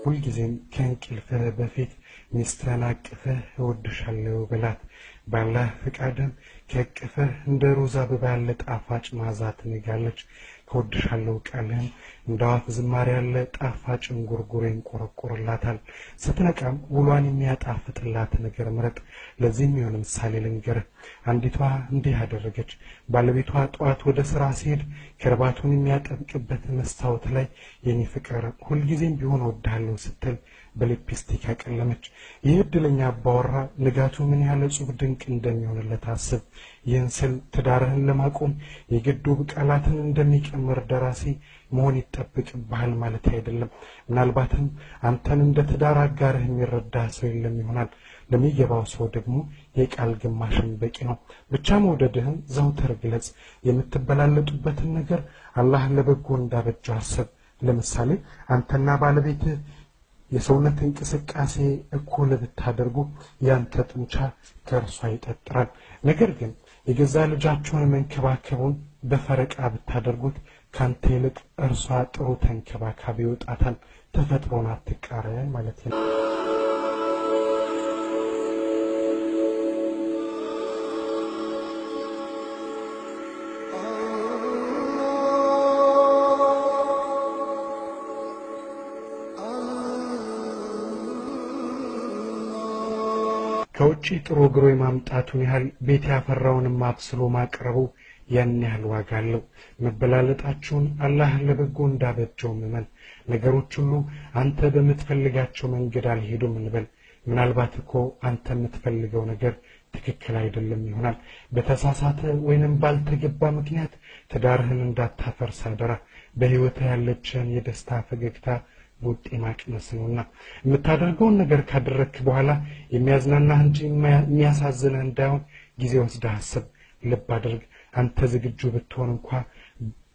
ሁልጊዜም ከእንቅልፍህ በፊት ሚስትህን አቅፈህ እወድሻለሁ በላት። ባላህ ፍቃድም ከእቅፍህ እንደ ሮዝ አበባ ያለ ጣፋጭ መዓዛ ትንጋለች። ከወድሻለሁ ቃልህም እንደ አዋፍ ዝማሬ ያለ ጣፋጭ እንጉርጉሮ ይንቆረቆርላታል። ስትነቃም ውሏን የሚያጣፍጥላት ነገር ምረጥ። ለዚህም የሆነ ምሳሌ ልንገርህ። አንዲቷ እንዲህ አደረገች። ባለቤቷ ጠዋት ወደ ስራ ሲሄድ ከርባቱን የሚያጠብቅበት መስታወት ላይ የኔ ፍቅር ሁልጊዜም ቢሆን እወድሃለሁ ስትል በሊፕስቲክ ያቀለመች። ይህ እድለኛ አባወራ ንጋቱ ምን ያህል እጹብ ድንቅ እንደሚሆንለት አስብ። ይህን ስል ትዳርህን ለማቆም የግድ ውብ ቃላትን እንደሚቀምር ደራሲ መሆን ይጠበቅብሃል ማለት አይደለም። ምናልባትም አንተን እንደ ትዳር አጋርህ የሚረዳ ሰው የለም ይሆናል። ለሚገባው ሰው ደግሞ የቃል ግማሽን በቂ ነው። ብቻ መውደድህን ዘውትር ግለጽ። የምትበላለጡበትን ነገር አላህ ለበጎ እንዳበጀው አስብ። ለምሳሌ አንተና ባለቤትህ የሰውነት እንቅስቃሴ እኩል ብታደርጉ ያንተ ጡንቻ ከእርሷ ይጠጥራል። ነገር ግን የገዛ ልጃቸውን መንከባከቡን በፈረቃ ብታደርጉት ካንተ ይልቅ እርሷ ጥሩ ተንከባካቢ ይወጣታል። ተፈጥሮን አትቃረን ማለት ነው። ከውጪ ጥሮ ግሮ የማምጣቱን ያህል ቤት ያፈራውን አብስሎ ማቅረቡ ያን ያህል ዋጋ አለው። መበላለጣችሁን አላህ ለበጎ እንዳበጀው እመን። ነገሮች ሁሉ አንተ በምትፈልጋቸው መንገድ አልሄዱም እንበል። ምናልባት እኮ አንተ የምትፈልገው ነገር ትክክል አይደለም ይሆናል። በተሳሳተ ወይንም ባልተገባ ምክንያት ትዳርህን እንዳታፈርስ አደራ። በህይወትህ ያለችህን የደስታ ፈገግታ ቡጤ ማቅመስ ነውና የምታደርገውን ነገር ካደረግክ በኋላ የሚያዝናናህ እንጂ የሚያሳዝንህ እንዳይሆን ጊዜ ወስደህ አስብ። ልብ አድርግ። አንተ ዝግጁ ብትሆን እንኳ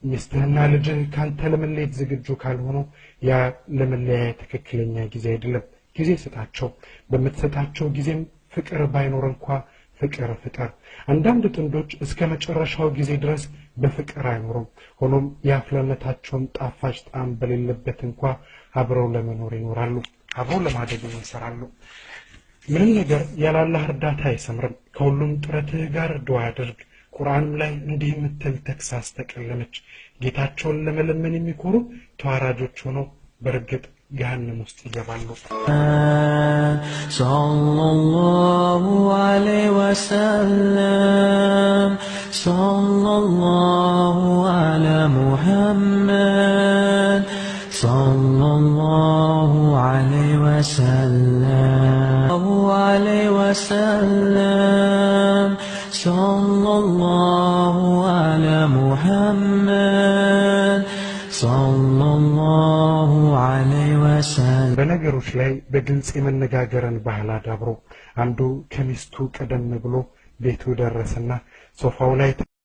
ሚስትህና ልጅህ ካንተ ለመለየት ዝግጁ ካልሆኑ ያ ለመለያየት ትክክለኛ ጊዜ አይደለም። ጊዜ ስጣቸው። በምትሰጣቸው ጊዜም ፍቅር ባይኖር እንኳ ፍቅር ፍጠር። አንዳንድ ጥንዶች እስከ መጨረሻው ጊዜ ድረስ በፍቅር አይኖሩም። ሆኖም የአፍላነታቸውን ጣፋጭ ጣዕም በሌለበት እንኳ አብረው ለመኖር ይኖራሉ፣ አብረው ለማደግ ይሰራሉ። ምንም ነገር ያላላህ እርዳታ አይሰምርም። ከሁሉም ጥረትህ ጋር ዱዓ አድርግ። ቁርአንም ላይ እንዲህ የምትል ተግሳጽ ተቀለመች። ጌታቸውን ለመለመን የሚኮሩ ተዋራጆች ሆነው በእርግጥ ገሃነም ውስጥ ይገባሉ። ሰለላሁ ዐለይሂ ወሰለም ሰለላሁ ዐላ ሙሐመድ ሰለላሁ ዐለይሂ ወሰለም ዐለይሂ ወሰለም ሰለላሁ ዐላ ሙሐመድ ሰለላሁ ዐለይሂ ወሰለም። በነገሮች ላይ በግልጽ የመነጋገርን ባህል አዳብሮ አንዱ ከሚስቱ ቀደም ብሎ ቤቱ ደረሰና ሶፋው ላይ